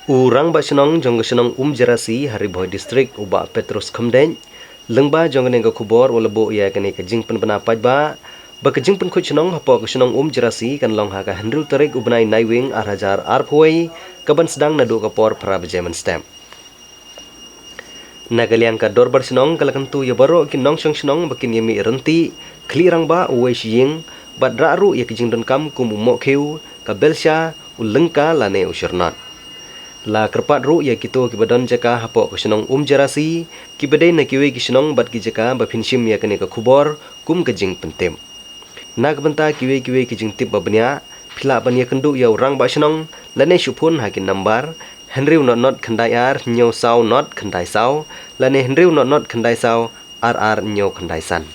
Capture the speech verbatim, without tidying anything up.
U Rangbah Shnong jong ka shnong Umjerasi ha Ri Bhoi District, u Bah Petrus Khymdeit, lyngba jong kane ka khubor u la buh ïa kane ka jingpynbna paidbah ba ka jingpynkhuid shnong hapoh ka shnong Umjerasi kan long ha ka hynriew tarik u bnai Naiwieng ar hajar arphew wei, ka ban sdang naduh ka por phra baje mynstep. Na ka liang ka Dorbar Shnong ka la kyntu ïa baroh ki nongshong shnong ba kin ïa mih ryntih, khlieh rangbah uwei shi ïing, bad rah ruh ïa ki jingdonkam kum u mohkhiew, ka belsha, u lyngka lane u shyrnot. La kyrpad ruh ïa kito kiba don jaka hapoh ka shnong Umjerasi, kiba dei na kiwei ki shnong bad ki jaka ba phin shim ïa kane ka khubor kum ka jingpyntip. Na ka bynta kiwei kiwei ki jingtip ba bniah, phi lah ban ïakynduh ïa u Rangbah Shnong lane shu phone ha ki nambar hynriew not not khyndai ar hynñiew saw not khyndai saw lane hynriew not not khyndai saw ar ar hynñiew khyndai san.